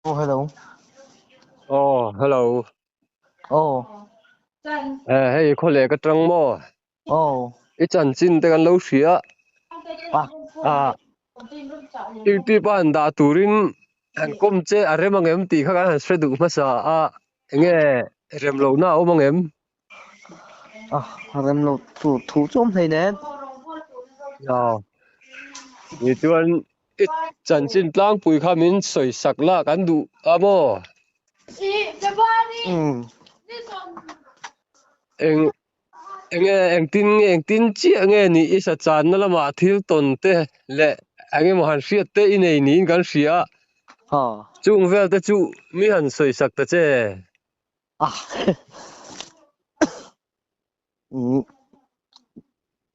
Oh hello. Oh hello. Oh. Eh hei khaw leh ka tang maw? Oh. I chanchin te kan lo hria. Ah. Ah. YouTube a han dah turin han kawm che a rem angem tih kha kan han hre duh hmasa a, enge rem lohna a awm angem? Ah, rem lo tur thu chu awm hleinem. Ah. Ni chuan I chanchin tlangpui kha min sawi sak la kan duh a maw? Eng enge engtin nge engtin chiah nge nih i sa channa lamah thil tawn te leh eng emaw han hriat te i nei niin kan hria a, chung vel te chu mi han sawi sak ta che.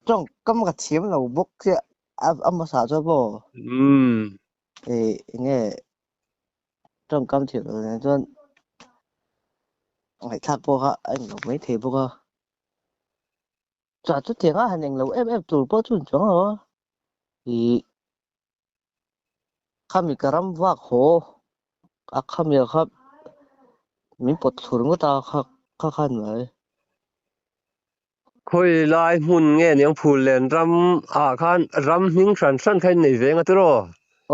Tawngkam ka thiam lo bawk chiah a a hmasa chuan maw ih enge tawngkam thiam lo nen chuan ngaihthlak pawh kha a englo mai thei bawk a. Chuan chutiang a han englo em em tur pawh chu an chuang lo a ih khami ka ram vak haw a khami ah kha min pawt thlur ngawt a kha kha khan mai. Khawi lai hmun nge niang phul len ram ah khan ram hming hran hran kha in nei ve anga tiraw?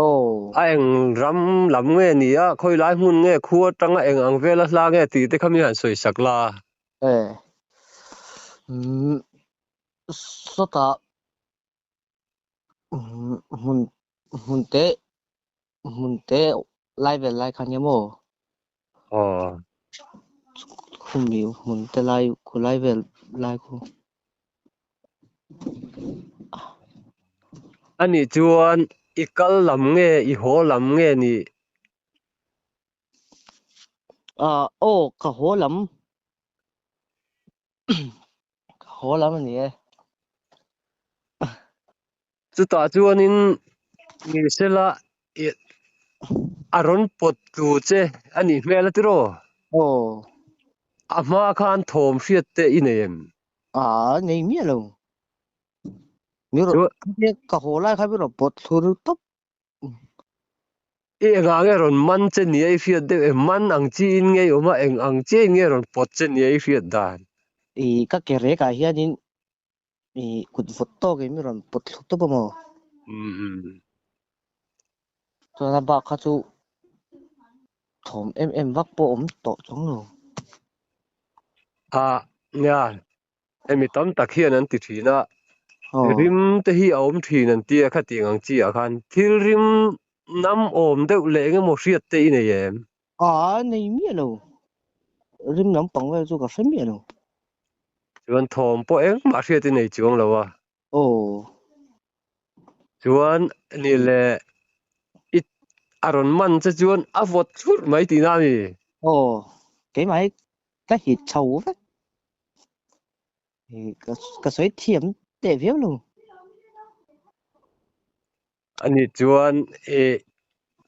Aw. A eng ram lam nge ni a, khawi lai hmun nge khua atanga eng ang vela hla nge tih te kha mi han sawi sak la. E. Umm sawtah hmun hmun te hmun te lai vel lai kha nia maw? Aw. Khumi hmun te lai khu lai vel lai khu. Anih chuan i kal lam nge i haw lam nge ni? Ah aw ka haw lam. Ka haw lam a ni e. Chutah chuanin Nisela a rawn pawt tu che a nih hmel a tiraw? Aw. A hma khan thawm hriat te i nei em? Aa, nei miah lo. Mi rawn, ka haw lai khan mi rawn pawt thlur tawp. I engah nge rawn man che nia i hriat deuh em? Man ang chiin nge i awm a, eng ang chiain nge rawn pawt che nia i hriat dan? I ka ke rekah hianin i kut vawt tawkin mi rawn pawt thlu tawp a maw? Chuan a bak kha chu thawm em em vak pawh awm tawh chuang lo. A nia, Hemi tam tak hian an ti thin a, rim te hi a awm thin an ti a, khatiang ang chi ah khan thil rim nam awm deuh leh eng emaw hriat te i nei em? Aa, nei miah lo. Rim lampang vel chu ka hre miah lo. Chuan thawm pawh engmah hriat i nei chuang lo a. Aw. Chuan ni le i a rawn man che chuan a vawt thlurh mai tihna a ni. Aw, keimah hi ka hit chho vek. Ka sawi thiam teh viau lo. Ani chuan eh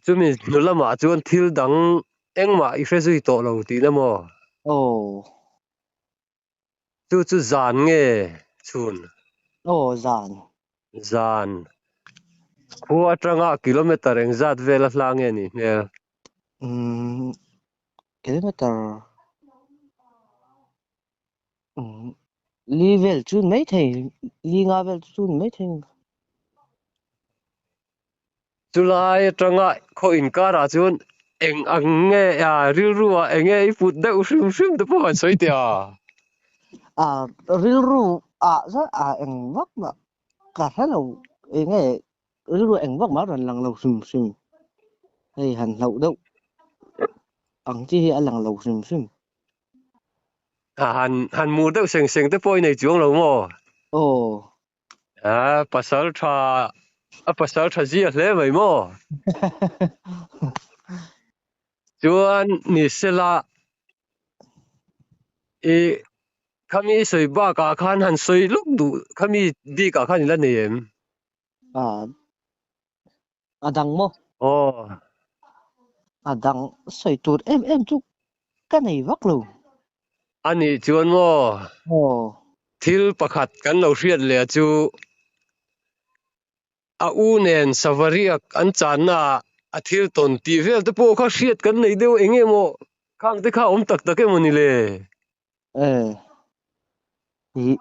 chumi hnu lamah chuan thil dang engmah i hre zui tawh lo tihna maw? Aw. Chu chu zan nge chhun? Aw zan. Zan. Khua atanga kilometer engzat vel a hla nge nih hmel? Umm kilometer umm li vel chu ni maithei li nga vel chu ni maithei. Chulai atanga khaw inkarah chuan eng ang nge a rilru ah eng nge i put deuh hrim hrim te pawh han sawi teh a? A rilru ah chuan a eng vak mah ka hre lo eng nge rilru eng vak mah a rawn lang lo hrim hrim. Hei han hlauh deuh ang chi hi a lang lo hrim hrim. A han han mur deuh seng seng te pawh i nei chuang lo maw? Aw. A pasal tha a pasal tha zia hle mai maw? Chuan ni sela i khami i sawi bakah khan han sawi lawk duh khami bikah khan i la nei em? A a dang maw? Aw. A dang sawi tur em em chu ka nei vak lo. A nih chuan maw? Aw. Thil pakhat kan lo hriat leh chu a u nen Savariak an channa ah. A thil tawn tih vel te pawh kha hriat kan nei deuh eng nge maw khang te kha awm tak tak emaw ni le? Eh, ih,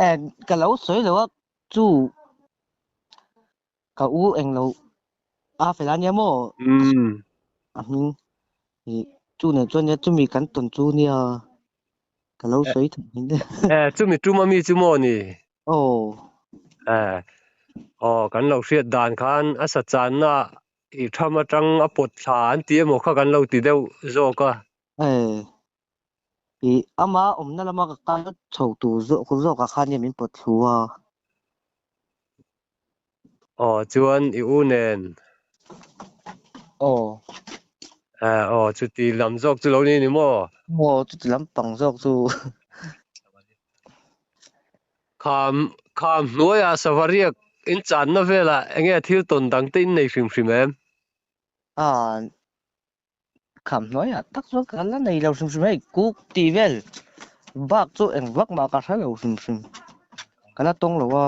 eh, ka lo sawi lo a, chu ka u eng lo a fel a nia maw? Umm. A hming, ih, chu nen chuan nia chumi kan tawn chu nia ka lo sawi thei mai le. Eh, chumi tum ami chu maw ni? Aw. Eh, aw, kan lo hriat dan khan a sa channa i tham atang a pawt thla an ti emaw kha kan lo ti deuh zawk a. Eh, i ama awmna lama ka kal chho tur zawk zawkah khan nia min pawt thlu a. Aw, chuan i u nen. Aw. Eh, aw, chuti lam zawk chu lo ni ni maw? Aw, chuti lam pang zawk chu. Kham, kham hnuaiah Savariak in channa velah enge thil tawn dang te in nei hrim hrim em? A, kham hnuaiah tak chuan ka la nei lo hrim hrim hei, kuk tih vel bak chu eng vak mah ka hre lo hrim hrim, ka la tawng lo a,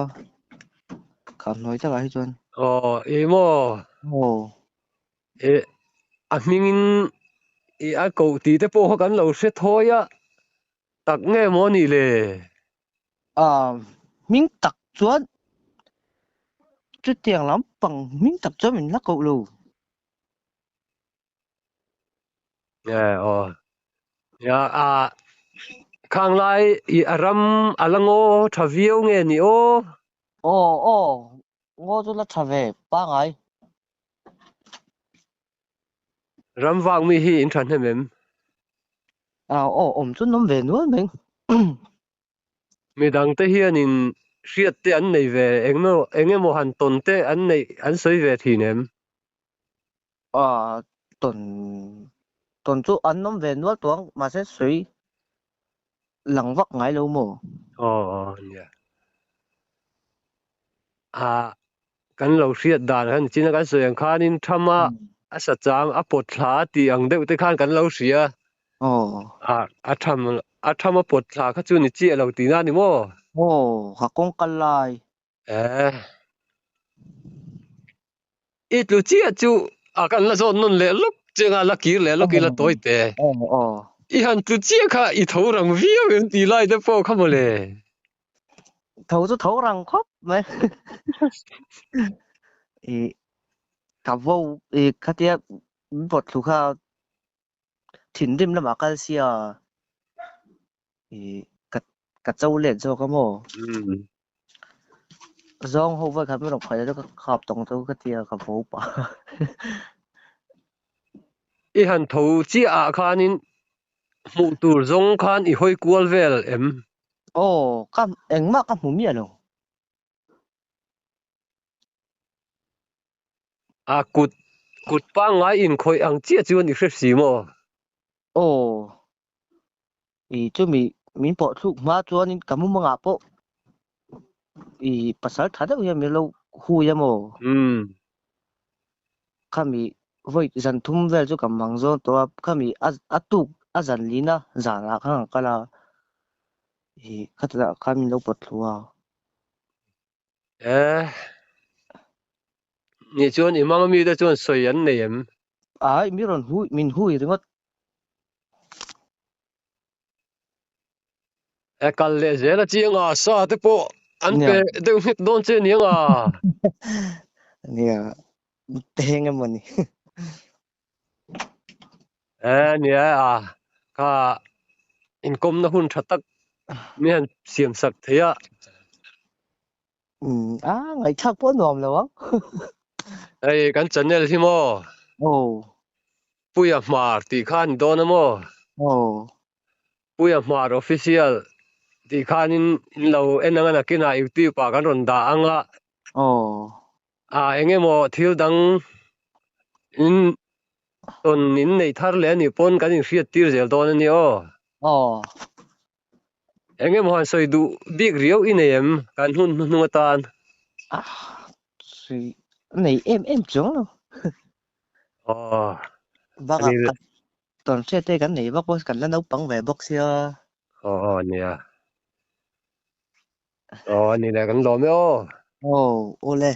kham hnuai takah hi chuan. Aw, ih maw? Aw. Eh, a hmingin i a koh tih te pawh kha kan lo hre thawi a, tak nge maw nih le? Ah, hming tak chuan chutiang lampang hming tak chuan min la koh lo. Eh, aw. Ya, a khang lai i a ram a la ngaw tha viau nge ni aw? Aw, aw, ngaw chu la tha ve pangai. Ram vak mi hi in tha hnem em? Ah, aw, awm chu an awm ve nual mai. Midang te hianin hriat te an nei ve, engemaw engemaw han tawn te an neih an sawi ve thin em? Ah, tawn tawn chu an awm ve nual tawh ang, mahse sawi lang vak ngai lo maw? Aw, aw, nia. Ah, kan lo hriat dan khan chin a kan sawi ang khanin thama a sa chang a pawt thla tih ang deuh te khan kan lo hria. Aw. A a tham a tham a pawt thla kha chu ni chiah lo tihna a ni maw? Aw, ka kawng kal lai. Eh. I tlu chiah chu a kan la zawt nawn leh lawk che nga la kir leh lawk ila tawi te. Aw aw. I han tlu chiah kha i tho rang viau em tih lai te pawh kha mawle. Tho chu tho rang khawp mai. I ka vo i khatia bawt thlu kha thinrim lamah kal sia i ka ka cho let zawk a maw. Zawng ho vawi khat min rawn khaih leh chu ka khap tawng chu ka tia ka vo pah. I han tho chiah ah khanin hmuh tur zawng khan i hawi kual vel em? Aw, ka engmah ka hmu miah lo. A kut kut pangngai inkhawih ang chiah chuan i hre si maw? Aw, i chumi min pawh thluk hma chuanin ka mumangah pawh i pasal tha deuh hian min lo hui a maw? Umm. Khami vawi zan thum vel chu ka mang zawn tawh a, khami a a tuk a zan lina zanah khan ka kal a, i khatah khan min lo pawt thlu a. Eh, nih chuan i hmang ami te chuan sawi an nei em? Ai, mi rawn hui, min hui ringawt. E kal leh zel a chiang a, sa te pawh an pe deuh nghek dawn che aniang a. Nia, teng emaw ni. Eh, nia a, kha inkawmna hun tha tak mi han siam sak thei a. Um, a ngaihthlak pawh nuam lo ang. Hei kan channel hi maw? Aw. Puia Hmar tih kha a ni dawn a maw? Aw. Puia Hmar Official tih khanin in lo en ang a nakinah YouTube ah kan rawn dah ang a. Aw. A eng emaw thil dang in tawn in neih thar leh a nih pawn kan inhriat tir zel dawn a ni aw. Aw. Eng emaw han sawi duh bik riau i nei em kan hun hnuhnung atan? Ah, sawi nei em em chuang lo. Aw. Bakah kan tawn hriat te kan nei vak bawk kan la naupang ve bawk sia. Aw aw nia. Aw ani le kan lawm e aw. Aw, awle.